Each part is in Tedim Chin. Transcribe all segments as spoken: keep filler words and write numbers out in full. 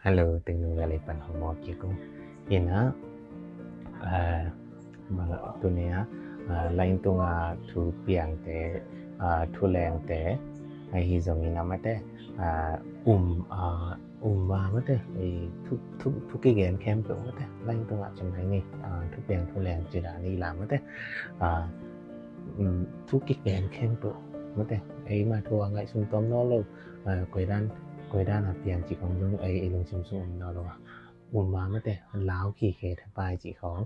Hello, teng nung vele pan hong mawk kik ung. Ina, ah, ma, tuni a, ah, lain tunga thu piangte, ah, thu lengte, ahi zongin a mate, ah, um, ah, um ma mate, ei, thu, thu, thu kigen khempeuh mate, lain tunga cem hai ni, ah, thu piang thu leng ci dan i la mate, ah, um, thu kigen khempeuh mate, ei ma thu a ngaihsun tom nawn lo, ah, koidan, koidan a piang ci kong lung, ei, ei lungsim sung um nawn lo a. Um ma mate, lau kik he thapai ci khong.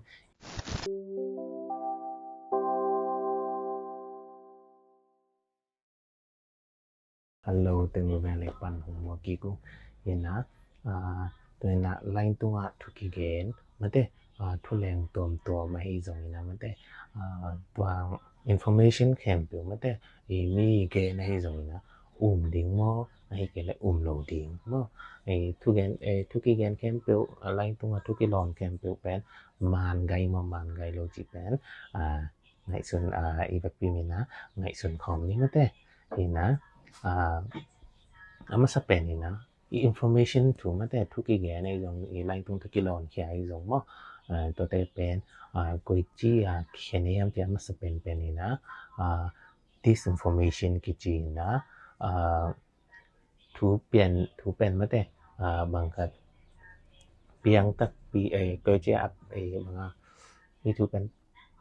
Hello, teng nung vele pan hong mawk kik ung. Ina, ah, tuni a lain tunga thu kigen mate, ah, thu leng tuamtuam ahi zongin a mate, ah, tua information khempeuh mate, i mi gen ahi zongin a um ding maw, ahi kei le um lo ding maw. Ei, thu gen, ei, thu kigen khempeuh, ah, lain tunga thu kilawn khempeuh pen man gai maw, man gai lo ci pen, ah, ngaihsun, ah, i vekpi mi na, ngaihsun khawm ni mate. Ina, ah, a masa pen ina, i information thu mate, thu kigen ahi zong, i lain tung thu kilawn khia ahi zong maw, ah, tuate pen, ah, koici a khen hiam ci a masa pen pen ina, ah, disinformation kici ina, ah, thu pian, thu pian mate, ah, bang khat piang takpi, eh, koici a, eh, bang a, hi thu pian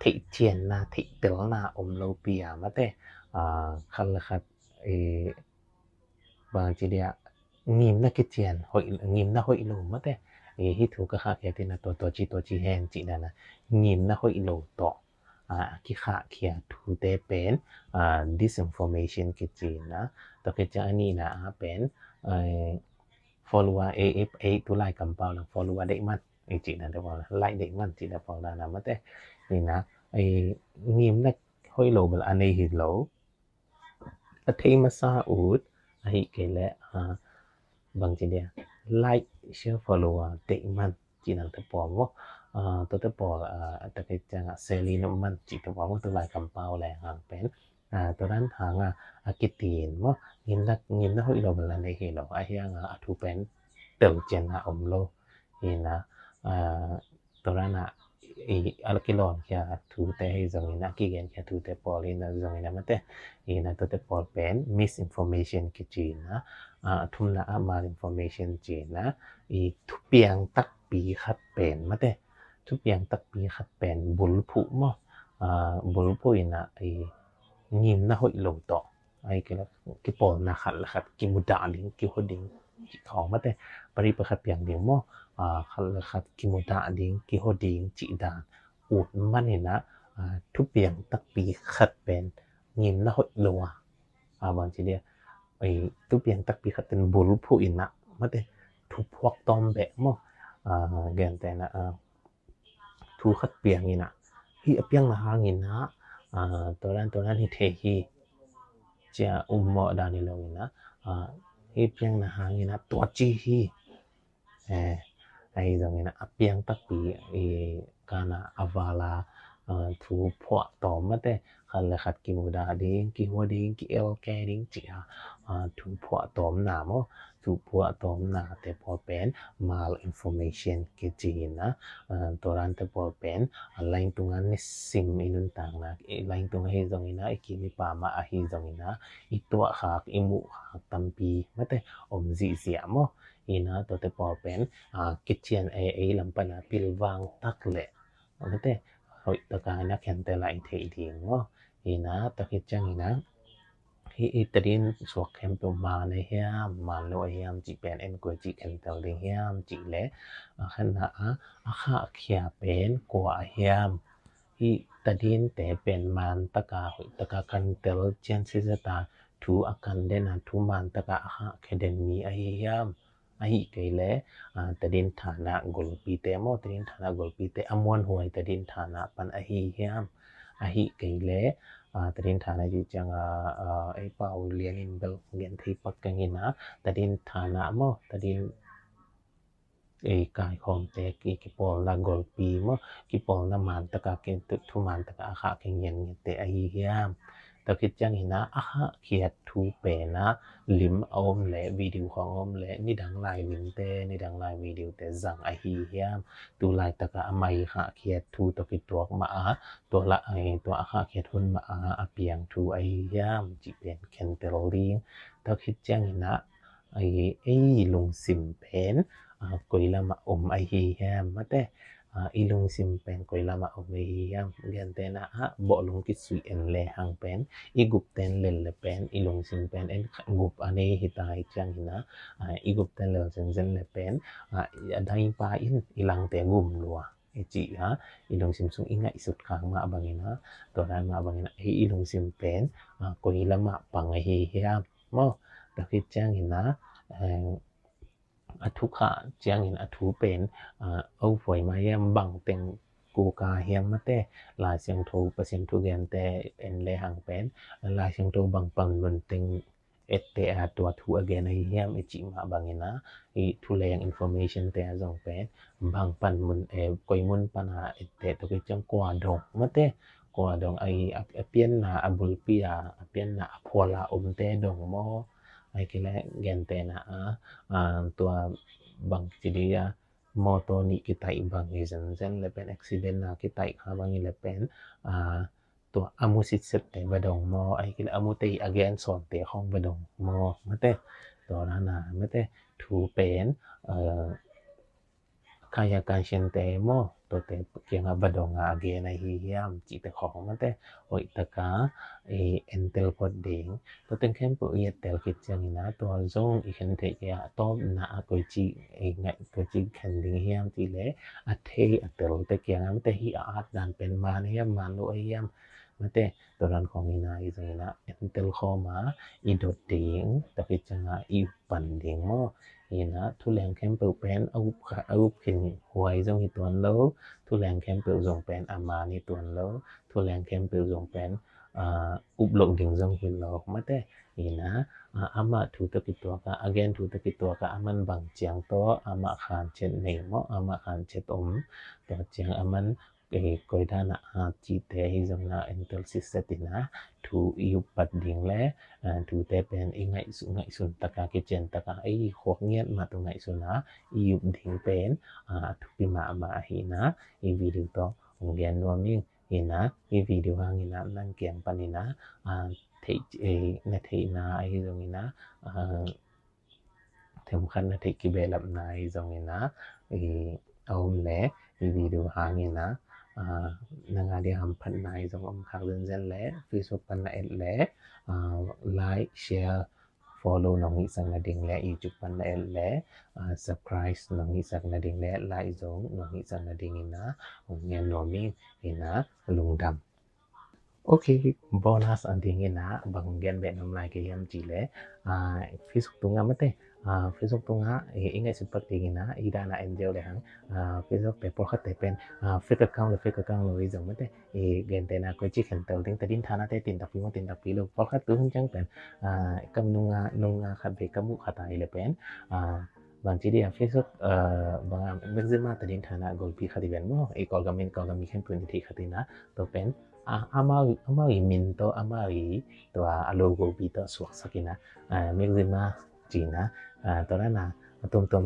theihcianna, theihtelna om lopi a mate, ah, khat le khat, eh, bang ci dia, ngimna kician, hoih, ngimna hoih lo mate, eh, hi thu ka khahkhia tina tua, tua ci, tua ci hen ci dana, ngimna hoih lo tawh, ah, kikhahkhia thute pen, ah, disinformation kici na, tua kici a nihna a pen, eh, follower, eh, eh, eh, tu lai kampau na follower deih man, eh, ci na te pawl, like deih man, ci na pawl dana mate, ina, eh, ngimna hoih lo bel a nei hi lo, a thei masa ut, ahi kei le, ah, bang ci dia, like, share, follow, ah, deih man, ci nang te pawl maw. Ah, tua te pawl, ah, ta kei ciang a seli no man, ci te pawl maw, tu lai kampau le hang pen. Ah, tua dan hang a, a kitin maw, ngimna, ngimna hoih lo bel a nei hi lo, a hiang a, a thu pen telcian a om lo. Ina, ah, tua dan a, i, a kilawn khia thute hi zongin a, kigen khia thute pawl ina zongin a mate. Ina tuate pawl pen misinformation kici na, ah, a thumna a malinformation ci na, i thupiang takpi khat pen mate. Thupiang takpi khat pen bulphuh maw. Ah, bulphuh ina, i ngimna hoih lo tawh, ahi kei le kipawlna khat le khat kimudah ding, kiho ding, ci khawng mate. Pari pakhat piang ding maw, ah, khat le khat kimudah ding, kiho ding, ci dan ut man ina, ah, thupiang takpi khat pen ngimna hoih lo a, ah, bang ci dia, ei, thupiang takpi khat pen bulphuh ina mate, thuphuak tawm beh maw, ah, gentehna, ah, thu khat piang ina, hi a piang na hang ina, ah, tua dan, tua dan hi thei hi, ci a um mawh dan hi lo ina, ah, hi a piang na hang ina, tua ci hi. Eh, ahi zongin a piang takpi, i, kana a vala, ah, thu phuah tawm mate, khat le khat kimudah ding, kiho ding, ki-elke ding ci a, ah, thu phuah tawmna maw, thu phuah tawmna te pawl pen malinformation kici ina, ah, tua dan te pawl pen, ah, lain tunga nisim i nuntakna, i lain tunga hi zongin a, i kim i pam a ahi zongin a, i tuah khak, i muh khak tampi mate om zihziah maw. Ina tuate pawl pen, ah, kician ei, ei lam pana pilvang tak le mate, hoih taka ina khentel a i theih ding maw. Ina tua khit ciang ina, hi i tadin suak khempeuh man a hiam, man lo a hiam cih pen en kua cih khentel ding hiam cih le, a khatna a, a khahkhia pen kua a hiam, hi tadin te pen man taka, hoih taka kan tel cian sisata, thu a kan den a, thu man taka a khahkhia den mi ahi hiam. Ahi kei le, ah, tadin thana golpite maw, tadin thana golpite a muanhuai tadin thana pan ahi hiam. Ahi kei le, ah, tadin thana ci ciang a, ah, ei pau lian in bel gen thei pak keng ina, tadin thana maw, tadin ei kaikhawmte ki, kipawlna golpi maw, kipawlna man taka, ki, thu, thu man taka a khahkhia ngiatngiatte ahi hiam. Tua khit ciangin ah a khahkhiat thu pen ah lim a om leh video khawng a om leh nidang lai limte, nidang lai videote zang ahi hiam? Tu laitakah a mai khahkhiat thu tawh kituak mah a, tua la ai tua a khahkhiat hun mah a a piang thu ahi hiam cih pen khentel ding. Tua khit ciangin ah ei lungsim pen koi lamah om ahi hiam? Mate, i lungsim pen koi lamah om ahi hiam? Gentehna ah bawhlung kisuih en lehang pen i gupten lel le pen i lungsim pen en gup a nei hi ta hi ciangin ah i gupten lel zenzen le pen a daipa in i langte gum lua i cih a i lungsim sung i ngaihsut khak mah bangin ah tua dan mah bangin ah ei i lungsim pen koi lamah pang ahi hiam? Maw, tua khit ciangin ah a thu khah ciangin a thu pen a uphuai mah hiam, bang teng kuka hiam? Mate, Lai Siangtho Pasian thugente en lehang pen Lai Siangtho bang panmun teng ette a tua thu a gen ahi hiam i cih mah bangin ah i thuleng information te a zong pen bang panmun e koi mun pana ette tua khit ciang kua dong? Mate, kua dong ai a pianna a bulpi a a pianna a phuala omte dong maw? Ai kile gentehna a tua bang ci di a mawtaw nih kitaih bang hi zenzen le pen accident na kitaih kha bang hi le pen tua a mu sitsette va dong maw? Ai kile a mute hi a gen sawnte khawng va dong maw? Mate, tua dana mate thu pen kaya kansiante maw, tuate kiangah va dong a a gen ahi hiam cihte khawng mate hoihtaka entel phot ding. Tua teng khempeuh i ettel khit ciangin ah tua zong i khen theih kei a tawpna a koici ngaih koici khen ding hiam cih leh a thei a telte kiangah mate hi a at dan pen man hiam man lo ahi hiam? Mate, tua dan khawng ina i zong ina entel khawma i dot ding. Tua khit ciangah i up pan ding maw? Ina thuleng khempeuh pen a up khin huai zong hi tuan lo, thuleng khempeuh zong pen a man hi tuan lo, thuleng khempeuh zong pen up loh ding zong hi lo mate. Ina amah thu tawh kituaka a gen thu tawh kituaka a man bang ciang tawh amah khan chet nei maw, amah khan chet om, tua ciang a man koi dana a cihte hi zongina entel sitset ina thu i up pat ding le thute pen i ngaihsun ngaihsun taka kician taka ei khuak ngiat mah tu ngaihsuna i up ding pen a thupi mahmah ahina i video tawh hong gen nuam ing. Ina i video hangina nang kiang panina theih na theihna ahi zongina themkhat na theih kibelapna ahi zongina a om le i video hangina nanga dia hamphatna ahi zong om khak zenzen le Facebook pan na et le like, share, follow nong hihsak nading le YouTube pan na et le subscribe nong hihsak nading le like zong nong hihsak nadingina hong ngen nuam ing. Ina lungdam. Ok, bonus a dingina bang gen beh nuam lai kei hiam cih le Facebook tungah mate, Facebook tungah i ngaihsut pak dingina i dana en zeu le hang Facebook te pawlkhatte pen fake account le fake account lo i zong mate i gentehna koici khentel ding Tadin Thana te tintakpi maw tintakpi lo pawlkhat tu hun ciang pen kam nunga nunga khat vei ka muh khat a hi le pen bangci dia Facebook banga Maxima Tadin Thana golpi khat i ven maw i Kawlgam in Kawlgam mi khempeuh in i theih khat ina tua pen amau i min tawh amau i tua a logo pi tawh suaksak ina Maxima cina tua dana a tuamtuam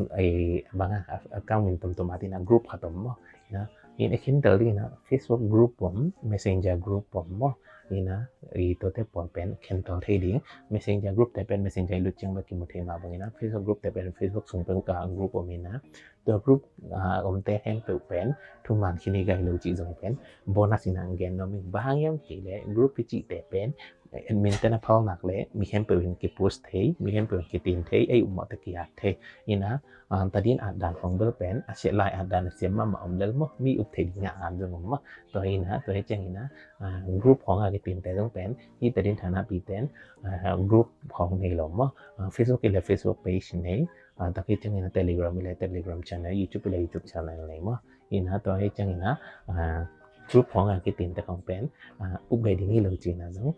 banga account min tuamtuam a tina group khat om maw? Ina in a khintel dingina Facebook group om, Messenger group om maw? Ina i tuate pawl pen khentel thei ding. Messenger group te pen Messenger i lut ciang bek kimu thei mah bangina Facebook group te pen Facebook sung pen ka group om ina tua group omte khempeuh pen thuman khin i gai lo cih zong pen bonus ina ang gen nuam ing. Bang hang hiam cih le group i cihte pen admin te na phalnak le mi khempeuh in kipost thei, mi khempeuh in kitin thei, ei upmawhte ki-at thei. Ina Tadin at dan khawng bel pen a siah lai at dan a siam mahmah om lel maw, mi up thei ding a at zong om maw? Tua ina tua hi ciang ina group khawng a kitinte zong pen hi Tadin Thana piten group khawng nei lo maw? Facebook i le Facebook page nei, tua hi ciang ina Telegram i le Telegram channel, YouTube i le YouTube channel nei maw? Ina tua hi ciang ina group khawng a kitinte khawng pen up gai ding hi lo cina zong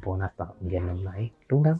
bonus tawh gen nuam lai. Lungdam.